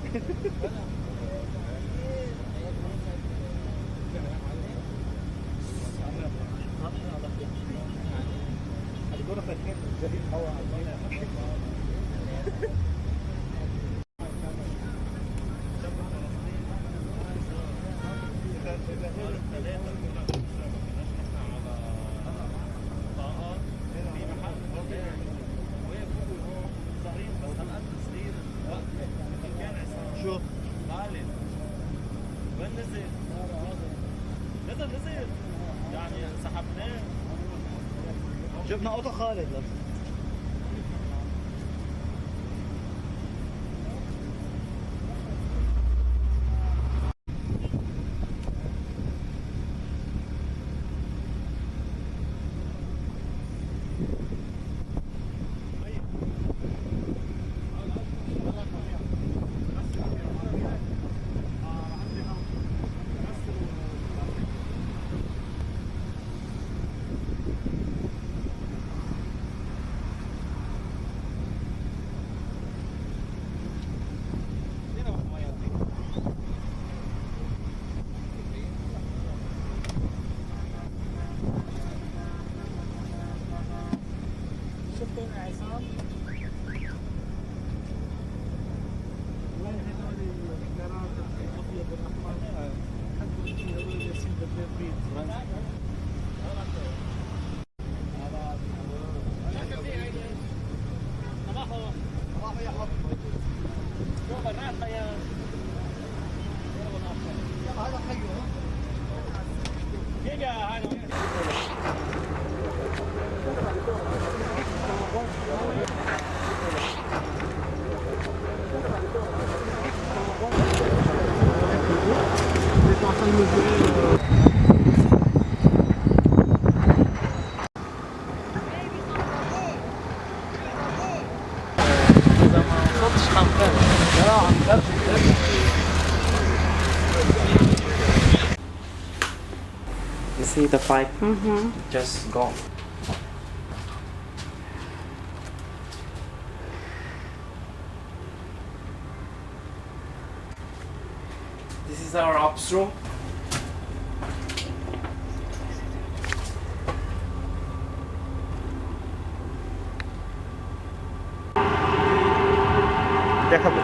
شو؟ وين نزل؟ نزل نزل يعني سحبناه. جبنا اوتو خالد. شفتوا يا عصام؟ والله هدول الكرات الابيض والاحمر حطوا هدول ياسين بالبيت بيت. صباحو يا حب. شو بنات يا يلا هذا خيو. كيف يا هاني؟ إذا ما وصلتش حنفرش. You see the pipe? Just gone. This is our ops room. দেখাবো।